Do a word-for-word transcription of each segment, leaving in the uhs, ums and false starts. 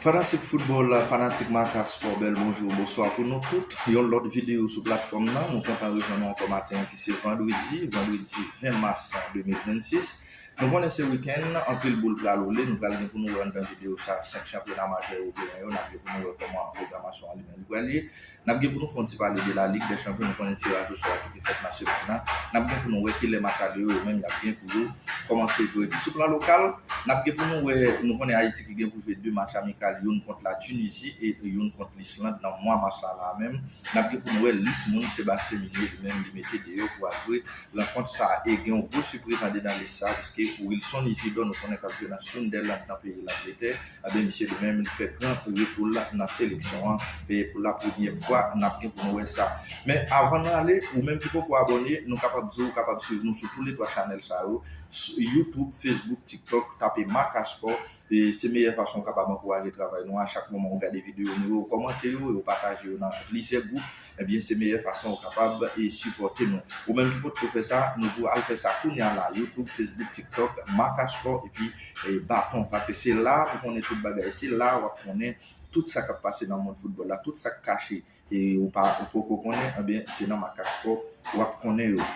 Fanatik foutbòl, fanatik Maka Spò, bèl bonjou, bonswa pou nou tout. Yon lòt videyo sou platfòm nan. Nou kontan rejwenn nou ankò maten an ki se vandredi, vandredi ven mas de mil vennsis. Nou konnen se wikenn, anpil boul pral woule, nou pral gen pou nou wè anndan videyo sa senk chanpyona majè yo genyen yo, n ap gen pou nou wè kòman pwogramasyon an li menm li pral ye. N ap gen pou nou fè yon ti pale de la Ligue des Champions, nou konnen tiraj osò a ki te fèt nan semèn nan. N ap gen pou nou wè kilè match ale yo, yo menm y ap gen pou yo kòmanse jwe. Epi sou plan lokal, n ap gen pou nou wè, nou konnen Ayiti ki gen pou jwe de match amikal, youn kont la Tunizi e youn kont Lisland nan mwa mas la la menm. N ap gen pou nou wè lis moun Sébastien Migné li menm li mete deyò pou al jwe rankont sa a. E gen yon gwo sipriz andedan lis sa a, piske Wilson Isidore nou konnen k ap jwe nan Sunderland nan peyi Langletè, ebyen, misye li menm, li fè gran retou l nan seleksyon an. E pou la premyè fwa, n ap gen pou nou wè sa. Men avan n ale, ou menm ki poko abòne, nou kapab di w kapab swiv nou sou tou le twa chanèl sa yo, sou YouTube, Facebook, TikTok, tape Maka Spò. E se meyè fason w kapab ankouraje travay nou a. Chak moman ou gade videyo nou yo, ou kòmante yo, e ou pataje yo nan plizyè gwoup, ebyen, se meyè fason ou kapab e sipòte nou. Ou menm ki potko fè sa, nou di w al fè sa kounye a la, YouTube, Facebook, TikTok, Maka Spò, epi e baton, paske se la pou konnen tout bagay, se la w ap konnen tout sa k ap pase nan mond foutbòl la, tout sa k kache e ou pa, ou poko konnen, ebyen, se nan Maka Spò w ap konnen yo.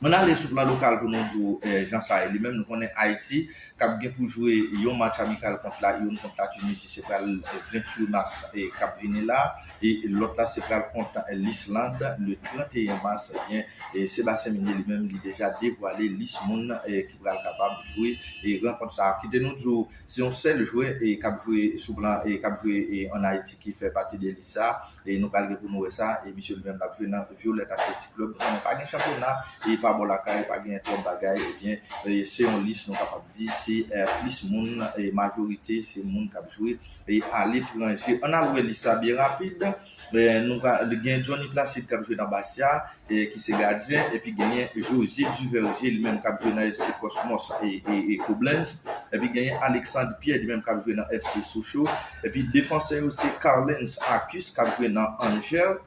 Ann ale sou plan lokal pou nou di w, eh, jan sa ye. Li menm, nou konnen Ayiti k ap gen pou jwe yon match amikal kont la, youn kont la Tunizi, se pral, eh, venntuit mas, eh, k ap vini la, e lòt la se pral kont, eh, Lisland le tranteyen mas, ebyen, e Sébastien Migné li menm, li deja devwale lis moun, eh, ki pral kapab jwe, eh, rankont sa a. Kite nou di w, se yon sèl jwè, eh, k ap jwe sou plan, eh, k ap jwe, eh, ann Ayiti ki fè pati de lis sa a. E nou pral gen pou nou wè sa. E misye li menm l ap jwe nan Violette Athletic Club. Nou konnen pa gen chanpyona, e pa bò lakay, pa gen twòp bagay. Ebyen, e se yon lis nou kapab di, se, eh, plis moun, e majorite, se moun k ap jwe, e aletranje. Ann al wè lis la byen rapid. E nou ka, gen Johnny Placide k ap jwe nan Bastia, e ki se gadyen, epi genyen José Duverger, li menm k ap jwe nan F C Cosmos e, e, e Koblenz, epi genyen Alexandre Pierre, li menm k ap jwe nan F C Sochaux, epi defansè yo se Carlens Arcus k ap jwe nan Angers,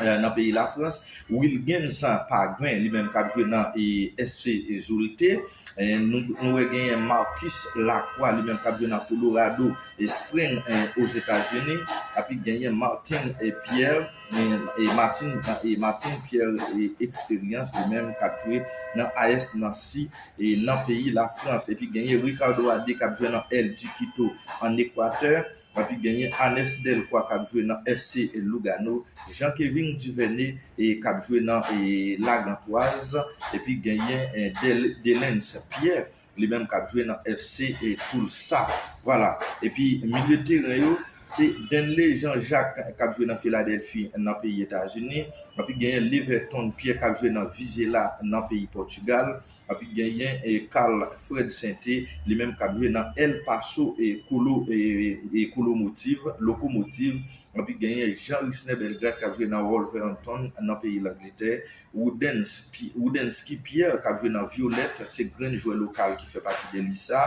eh, nan peyi Lafrans, Wilgens Paguen, li menm k ap jwe nan, e, S C Zulte, e nou, nou wè genyen Marcus Lacroix, li menm k ap jwe nan Colorado e Spring, e, Ozetazini, epi genyen Martin, e, Pierre, e, e Martin, e Martin Pierre, e, Experience, li menm k ap jwe nan A S Nancy, e nan peyi Lafrans. Epi genyen Ricardo Adé k ap jwe nan El Chiquito ann Ekwatè. Epi genyen Anes Delcroix k ap jwe nan F C Lugano. Jean Kevin Duvernay, e, k ap jwe nan, e, La Gantoise. Epi genyen, e, Del-, Delens Pierre, li menm k ap jwe nan F C e Tulsa. Vwala. Epi milye teren yo, se Denley Jean-Jacques k ap jwe nan Philadelphie nan peyi Etazini. Epi genyen Leverton Pierre k ap jwe nan Vizela nan peyi Pòtigal. Epi genyen, e, Carl Fred Sainté, li menm k ap jwe nan El Paso e Kolo, e, e Kolomotiv, Lokomotiv. Epi genyen Jean Risner Belgrade k ap jwe nan Wolverhampton nan peyi Langletè. Rudens-, Pi-, Rudensky Pierre k ap jwe nan Violette, se grenn jwè lokal ki fè pati de lis sa.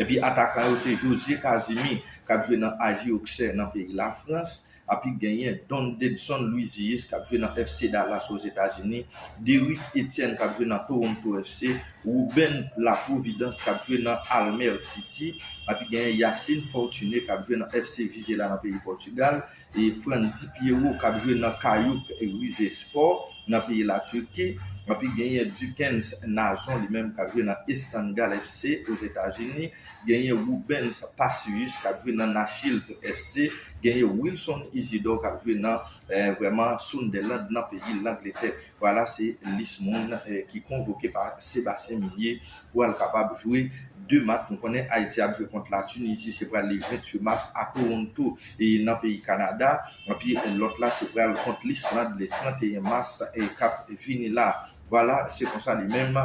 Epi atakan yo se José Casimir k ap jwe nan A J Auxerre nan peyi Lafrans. Epi genyen Don Dedson Luizius k ap jwe nan F C Dallas Ozetazini, Derrick Etienne k ap jwe nan Toronto F C, Ruben Laprovidence k ap jwe nan Almere City, epi genyen Yacine Fortuné k ap jwe nan F C Vizela nan peyi Pòtigal, e Frandy Pierrot k ap jwe nan Caillouc Rizespor nan peyi Latiki, epi genyen Duckens Nazon li menm k ap jwe nan Esteghlal F C Ozetazini, genyen Rubens Pacius k ap jwe nan Nashville F C, genyen Wilson Isidore k ap jwe nan, eh, vrèman Sunderland nan peyi Langletè. Vwala, se lis moun, eh, ki konvoke pa Sébastien Migné pou al kapab jwe de match. Nou konnen Ayiti ap jwe kont la Tunizi, se pral le venntuit mas a Toronto, e nan peyi Kanada. Epi, eh, lòt la, se pral kont Lisland le tranteyen mas, e k ap vini la. Vwala, se konsa li menm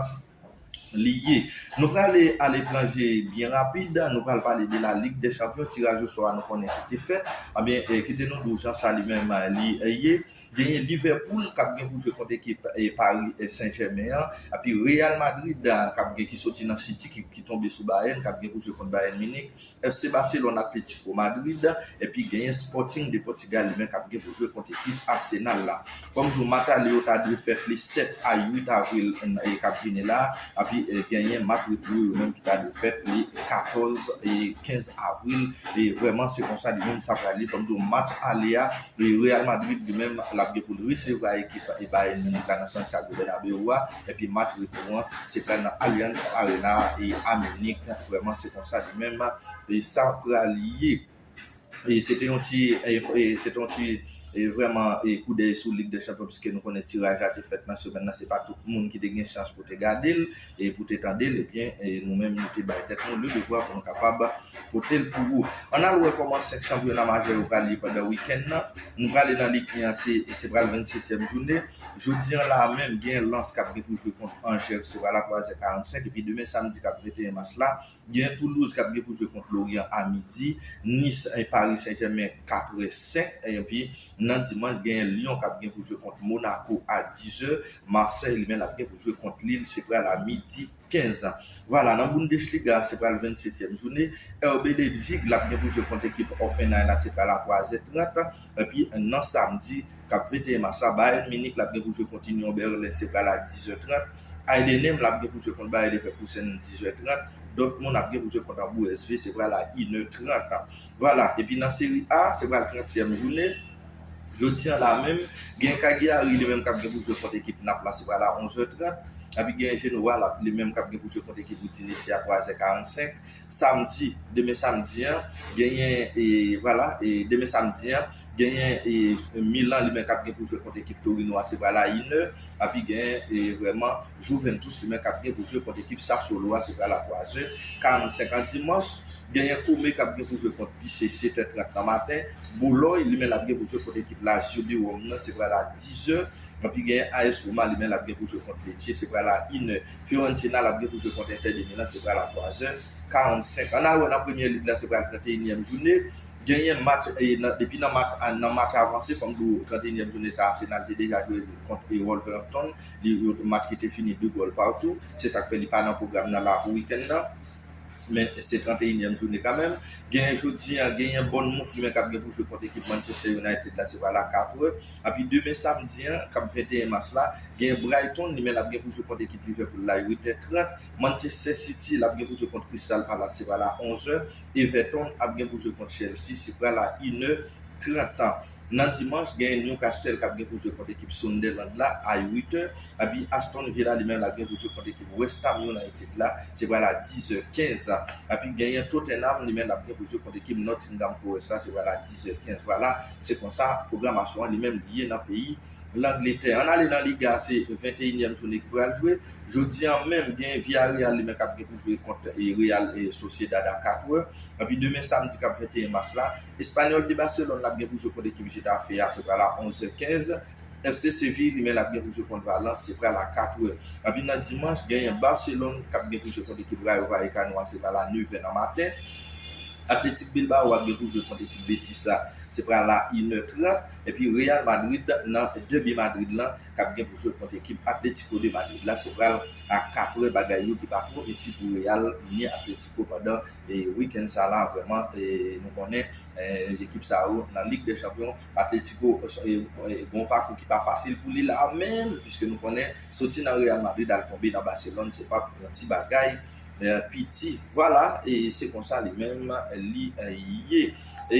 li ye. Nou prale aletranje byen rapid. Nou pral pale de la Ligue des Champions. Tiraj osò a nou konnen ki te fèt. Ebyen, eh, kite nou di w jan sa li menm, eh, li, eh, ye. Genyen Liverpool k ap gen pou jwe kont ekip, eh, Paris, eh, Saint-Germain an. Epi Real Madrid, ah, k ap gen, ki soti nan City, ki, ki tonbe sou Bayern, k ap gen pou jwe kont Bayern Munich. F C Barcelone, Atlético Madrid. Epi genyen Sporting de Portugal, li menm k ap gen pou jwe kont ekip Arsenal la. Kòm jou match ale yo ta dwe fèt le sèt a uit avril, eh, k ap vini la. Epi genyen match retou yo menm ki ta dwe fèt le katòz e kenz avril. E vrèman, se konsa li menm sa pral ye. Kòm di w, match ale a, e Real Madrid li menm, l ap gen pou l resevwa ekip e Bayern Munich la nan Santiago Bernabéu a. Epi match retou an, se pral nan Allianz Arena e a Munich. Vrèman, se konsa li menm, e sa pral ye. E se te yon ti, e, e, se te yon ti, e, vrèman, e, koudèy sou Lig dè Chanpyon, piske nou konnen tiraj la te fèt nan semèn nan, se pa tout moun ki te gen chans pou te gade l, e pou te tande l, ebyen, e, nou menm, nou te bay tèt nou le devwa pou nou kapab pote l pou ou. Ann al wè kòman senk chanpyona majè yo pral ye pandan wikenn nan. Nou prale nan Lig en an, se, se pral vennsetyèm jounen. Jodi an la menm, gen Lens k ap gen pou jwe kont Angers, se pral a twazè karannsenk, epi demen samdi k ap venteyen mas la, gen Toulouse k ap gen pou jwe kont Lorient a midi, Nice e Paris Saint-Germain katrè senk, epi nan dimanch, gen Lyon k ap gen pou jwe kont Monaco a dizè, Marseille li menm l ap gen pou jwe kont Lille, se pral a midi kenz. Vwala, nan Bundesliga, se pral vennsetyèm jounen, R B Leipzig l ap gen pou jwe kont ekip Hoffenheim la, se pral a twazè trant, epi nan samdi, k ap venteyen mas la, Bayern Munich l ap gen pou jwe kont Union Berlin, se pral a dizè trant. Heidenheim l ap gen pou jwe kont Bayer Leverkusen dizè trant. Dortmund ap gen pou jwe kont Hambourg S V, se pral a inè trant. Vwala, epi nan Seri A, se pral trantyèm jounen. Jodi an la menm, gen Cagliari li menm k ap gen pou jwe kont ekip Nap la, se pral a onzè trant. Epi gen Genoa la, li menm k ap gen pou jwe kont ekip Udinese a twazè karannsenk. Samdi, demen samdi an, genyen, e, vwala, e, demen samdi an, genyen, e, Milan li menm k ap gen pou jwe kont ekip Torino a, se pral a inè, epi genyen, e, vrèman, Juventus li menm k ap gen pou jwe kont ekip Sassuolo a, se pral a twazè karannsenk an dimanch, genyen Como k ap gen pou jwe kont P S G setè trant nan maten, Boulogne li menm l ap gen pou jwe kont ekip Lazio de Rome nan, se pral a dizè, epi genyen A S Roma li menm l ap gen pou jwe kont Lecce, se pral a inè. Fiorentina l ap gen pou jwe kont Inter de Milan, se pral a twazè karannsenk. Ann al wè nan Premye Lig la, se pral tranteyinyèm jounen. Genyen match, e, nan, depi nan match, a, nan match avanse, fò m di w, tranteyinyèm jounen sa, Arsenal te deja jwe kont, e, Wolverhampton. Li, yo, match ki te fini de gòl patou. Se sa k fè li pa nan pwogram nan la pou wikenn nan. Men se tranteyinyèm jounen kanmenm. Genyen jodi an, genyen Bournemouth li menm k ap gen pou jwe kont ekip Manchester United la, se pral a katrè. Epi demen samdi an, k ap venteyen mas la, genyen Brighton li menm l ap gen pou jwe kont ekip Liverpool la, uitè trant. Manchester City l ap gen pou jwe kont Crystal Palace, se pral a onzè. Everton ap gen pou jwe kont Chelsea, se pral a inè trant. Nan dimanch, genyen Newcastle k ap gen pou jwe kont ekip Sunderland la a uitè. Epi Aston Villa li menm l ap gen pou jwe kont ekip West Ham United la, se pral a dizè kenz. Epi genyen Tottenham li menm l ap gen pou jwe kont ekip Nottingham Forest la, se pral a dizè kenz. Vwala, se konsa pwogramasyon an li menm li ye nan peyi Langletè. Ann ale nan Liga, se venteyinyèm jounen ki pral jwe. Jodi an menm, gen Villarreal li menm k ap gen pou jwe kont, e, Real, e, Sociedad a katrè. Epi demen samdi k ap venteyen mas la, Espanyol de Barcelone l ap gen pou jwe kont ekip Getafe a, se pral a onzè kenz. F C Seville li menm l ap gen pou jwe kont Valence, se pral a katrè. Epi nan dimanch, genyen Barcelone k ap gen pou jwe kont ekip Rayo Vallecano a, se pral a nevè nan maten. Athletic Bilbao ap gen pou jwe kont ekip Betis la, se pral a inè trant. Epi Real Madrid nan dèbi Madrid lan k ap gen pou jwe kont ekip Atletico de Madrid la, se pral a katrè. Bagay yo ki pa twò piti pou Real ni Atletico pandan, e, wikenn sa la. Vrèman, e, nou konnen, e, ekip sa yo nan Lig dè Chanpyon, Atletico, e, e, gen yon pakou ki pa fasil pou li la menm, piske nou konnen soti nan Real Madrid al tonbe nan Barcelone, se pa yon ti bagay, e, piti. Vwala, e se konsa li menm li, e, ye. E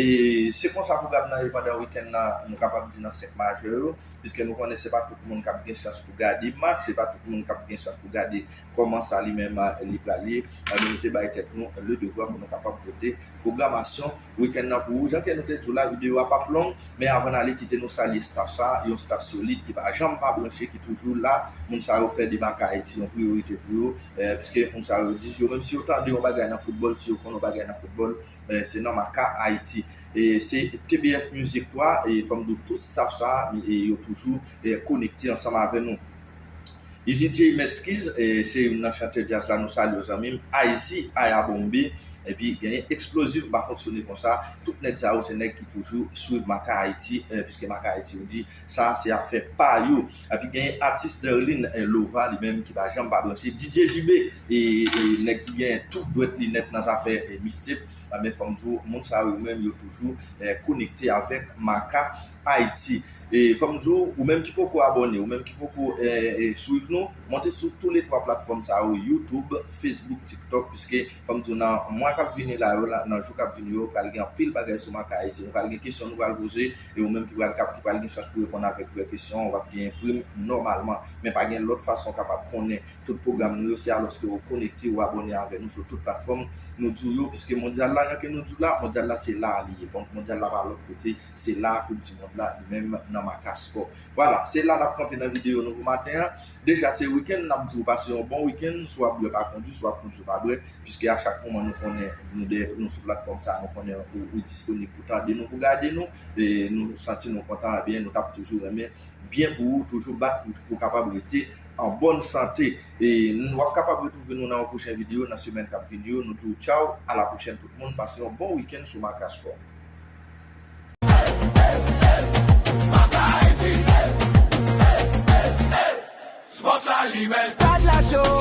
se konsa pwogram nan ye pandan wikenn nan, nou kapab di nan senk majè yo, piske nou konnen se pa tout moun k ap gen chans pou gade match, se pa tout moun k ap gen chans pou gade kòman sa li menm, e, li pral ye. E, nou te bay tèt nou le devwa pou nou kapab pote pwogramasyon wikenn nan pou ou. Jan ke nou te di w la, videyo a p ap long, men avan n ale, kite nou salye staff sa, yon staff solid ki pa janm pa branche, ki toujou la. Moun sa yo fè de Maka Ayiti yon priyorite pou yo, e, piske moun sa yo di, yo menm si yo tande yon bagay nan foutbòl, si yo konn yon bagay nan foutbòl, e, se nan Maka Ayiti. E se T B F Music twa, e fò m di w tout staff sa, e yo toujou, e, konekte ansanm avè nou. Easy J Meskiz, e, se youn nan chantè djaz la, nou salye w zanmi m. Icy, Aya Bombe, epi genyen Explosive, pa fonksyone konsa. Tout nèg sa yo se nèg ki toujou swiv Maka Ayiti, e, piske Maka Ayiti yo di, sa se afè pa yo. Epi genyen atis Derline, e, Lova, li menm ki pa janm pa branche. D J J B, e, e, nèg ki genyen tout dwèt li nèt nan zafè, e, mixtape. E, men fò m di w, moun sa yo menm, yo toujou, e, konekte avèk Maka Ayiti. E fò m di w, ou menm ki poko abòne, ou menm ki poko e, e, swiv nou, monte sou tou le twa platfòm sa yo, YouTube, Facebook, TikTok, piske fò m di w nan mwa k ap vini la yo, la, nan jou k ap vini yo, pral gen anpil bagay sou Makayiti. Nou pral gen kesyon nou pral poze, e ou menm ki pral, ki pral gen chans pou reponn avèk vrè kesyon, w ap gen prim nòmalman. Men pa gen lòt fason w kapab konnen tout pwogram nou yo, se alòske w konekte, w abòne avè nou sou tout platfòm nou di w yo, piske mondyal la, nan ke nou di w la, mondyal la se la li ye. Bon, mondyal la pa lòt kote, se la koup di mond la, li menm nan Makaspò. Vwala, se la n ap kanpe nan videyo nou pou maten an. Deja se wikenn, n ap di w pase yon bon wikenn, si w ap bwè pa kondwi, si w ap kondwi pa bwè, piske a chak moman nou konnen nou de, nou sou platfòm sa, nou konnen ou, ou disponib pou tande nou, pou gade nou, e nou santi nou kontan, ebyen nou t ap toujou renmen byen pou ou, toujou bat pou, pou w kapab rete an bòn sante. E n, w ap kapab retwouve nou nan yon pwochen videyo, nan semèn k ap vini yo. Nou di w tchaw, a la pwochèn tout moun, pase yon bon wikenn sou Makaspò. Sport la limè. Stad la cho.